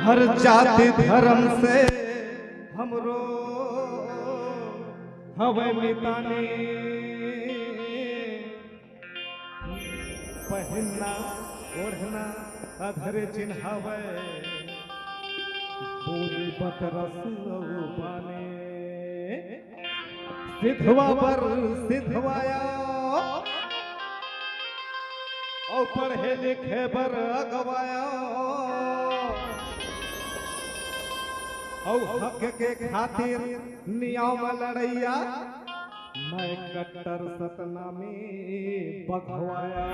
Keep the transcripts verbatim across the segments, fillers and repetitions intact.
हर जाति धर्म से हमरो हवय मितानी। पहिनना ओढ़ना अधरे चिन्हावय, बोली बतरस अउ बानी। सिधवा बर सिधवाया, अउ पढ़े लिखे बर अगवाया, अउ हक के खातिर नियम लड़ैया, मैं कट्टर सतनामी बघवाया।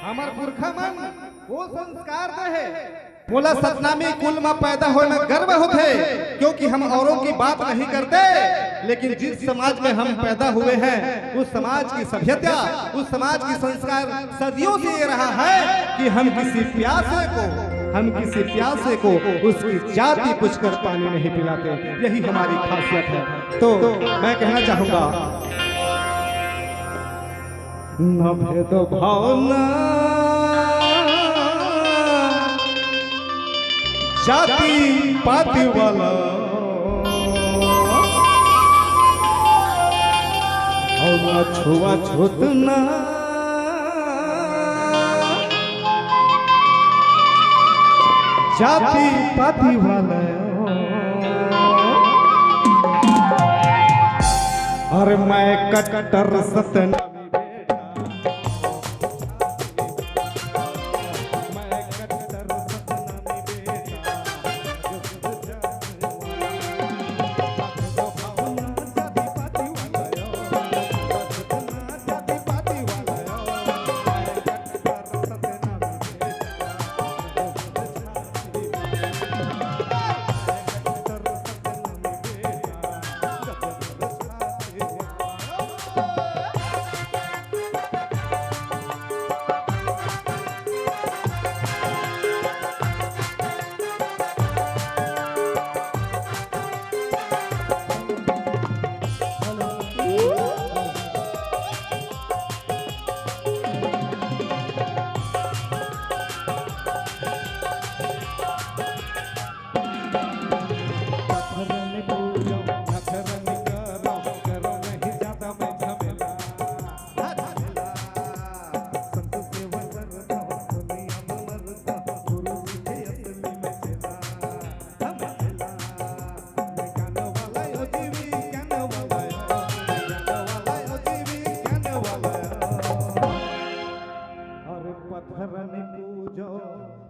हमर पुरखा मन वो संस्कार दे हे। मोला सतनामी कुल म पैदा होए म गर्व होथे, क्योंकि हम औरों की बात नहीं करते, लेकिन जिस समाज में हम पैदा हुए हैं, उस समाज की सभ्यता, उस समाज की संस्कार सदियों से ये रहा है कि हम किसी प्यासे को, हम किसी प्यासे को उसकी जाति पूछकर पानी नहीं पिलाते। यही हमारी खासियत है। तो मैं कहना चाहूंगा, न भेदभाव न जाति पाति वाला, अउ न छुआछूत न जाति पाति वाला। अरे मैं कट्टर सतनामी बेटा, मैं कट्टर सतनामी बेटा। अरे पत्थर नइ पूजो,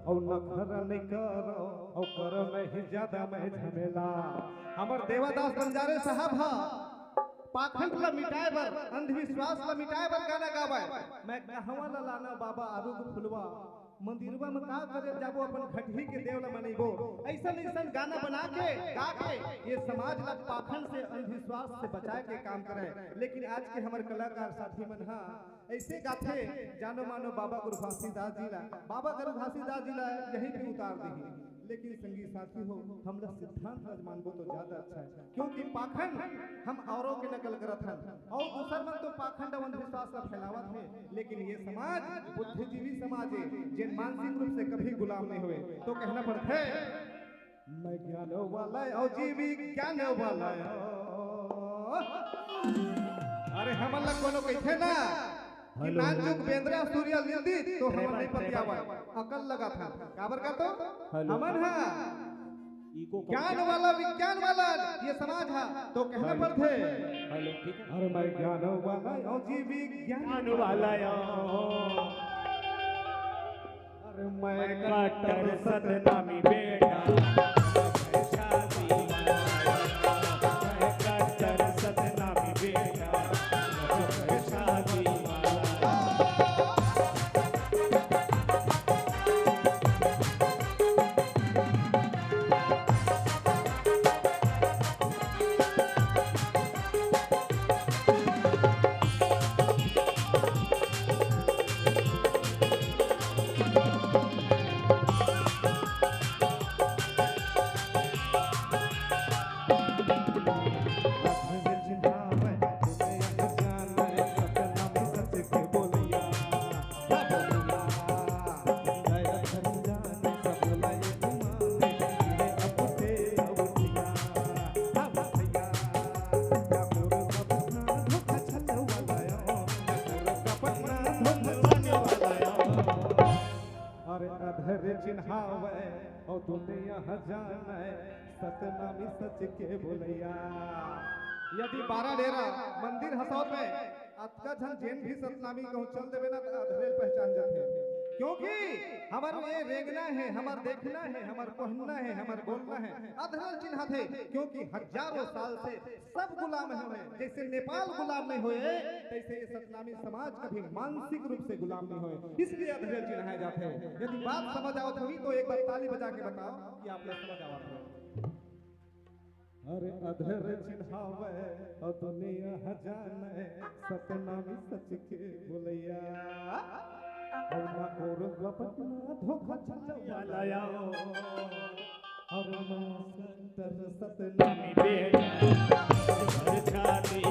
अउ नखर नइ करो, अउ करो नहीं ज्यादा मैं झमेला। हमर देवादास बंजारे साहब ह पाखंड ल मिटाए बर, अंधविश्वास ल मिटाए बर गाना गावय। मैं कहवां ल लाना बाबा आरुग फुलवा, मंदिरवा म का करे जाबो, अपन घटही के देव ल मनइबो। अइसन अइसन गाना बना के, गा के ये समाज ल पाखंड से, अंधविश्वास से बचाए के काम करय। लेकिन आज के हमर कलाकार साथी मन ह अइसे गाथे, जानो मानो बाबा गुरु घासीदास जी ला, बाबा गुरु घासीदास जी ला यहीं पे उतार देही। लेकिन संगी साथी हो, हमला सिद्धांत राज मानबो तो ज्यादा अच्छा है, क्योंकि पाखंड हम औरों के नकल करत हन, अउ दूसर मन तो पाखंड अउ अंधविश्वास ला फैलावत हे, लेकिन ये समाज बुद्धिजीवी समाज है, जेन मानसिक रूप से कभी गुलाम नहीं हुए। तो कहना पड़थे, मैं ज्ञान वाला अउ जी विज्ञान वाला। अरे हमन ला कोनो कहिथे ना कि हेलो। नानचुक बेंदरा सूर्या लिल दी तो हमन नहीं पतियावन, अकल लगा था। काबर का तो हेलो। हमन हा इको ज्ञान वाला विज्ञान वाला ये समाज हा तो कहना हेलो। पड़थे। हेलो, ठीक है। अरे मैं ज्ञान वाला अउ जी विज्ञान ज्ञान वाला। अरे मैं कट्टर सतनामी बेटा, मैं कट्टर सतनामी बेटा। अधर चिन्हावय अउ दुनिया ह जानय सतनामी सच के बोलैया। यदि बारा डेरा मंदिर हसौद में अतका झन जेन भी सतनामी कहूँ चल देबे ना, त अधरेल पहचान जथे। क्योंकि हमर ये रेंगना हे, हमर देखना हे, हमर पहनना हे, हमर बोलना हे, अधरेल चिन्हाथे। क्योंकि हजारों साल से सब गुलाम हवे, जैसे नेपाल गुलाम नहीं होए, तैसे ये सतनामी समाज कभी मानसिक रूप से गुलाम नहीं होए, इसलिए अधरेल चिन्हाए जाथे। यदि बात समझ आवत होही तो एक बार ताली बजा के बताओ कि आप लोग समझ आवत हो। अरे अधर चिन्हावय अउ दुनिया ह जानय सतनामी सच के बोलैया। अउ ना कोर गपट ना धोखा छलवा लाया। अउ ना सत्तर सतनामी बेटा, अधर छाती